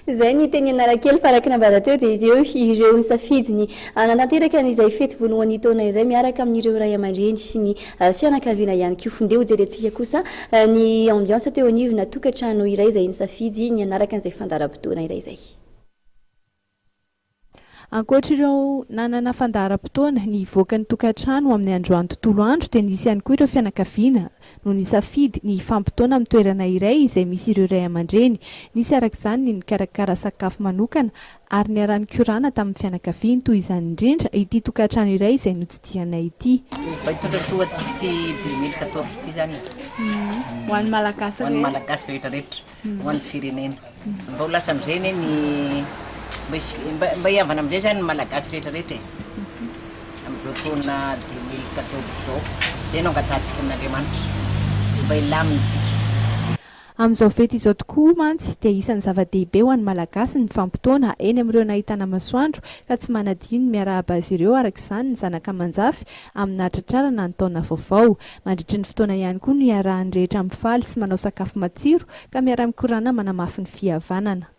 Izay ny teny Analakely fa araka ny nambara teo dia ireo ireo nisafidy ny hanatanteraka an'izay fety voalohan'ny taona izay miaraka amin'ireo ray aman-dreny sy ny fianakaviana ihany koa. Ndeha hojerentsika kosa ny ambiance teo anivona tokantrano iray izay nisafidy ny hanaraka an'izay fandaharam-potoana iray izay. Ankoatra ireo nanana fandaharam-potoana ny hivoaka ny tokantrano amin'ny androany tontolo andro dia nisy ihany koa ireo fianakaviana no nisafidy ny hifampitaona amin'ny toerana iray izay misy ireo ray aman-dreny. Nisy araka izany ny nikarakara sakafo manokana ary niaraha-nikorana tamin'ny fianakaviany. Toy izany indrindra ity tokantrano iray izay notsidihanay ity. Mba hitondra soa antsika ity 2014 ity zany e. Ho an'ny Malagasy rehetra. Ho an'ny Malagasy rehetra rehetra. Ho an'ny firenena. Mba ho lasa amin'izay anie ny mba hisy mba hihavana amin'izay zany ny Malagasy rehetra rehetra e. Amin'izao taona 2014 izao. Izay no angatahantsika amin'Andriamanitra. Mba hilamina isika. Amin'izao fety izao tokoa mantsy dia isan'ny zava-dehibe ho an'ny Malagasy ny mifampitaona eny amin'ireo nahitana masoandro ka tsy manadino ny miarahaba azy ireo araka izany ny zanaka aman-jafy amin'ny nahatratrarana ny taona vaovao. Mandritry ny fotoana ihany koa no iarahan'ny rehetra mifaly sy manao sakafo matsiro ka miara-mikorana manamafy ny fihavanana.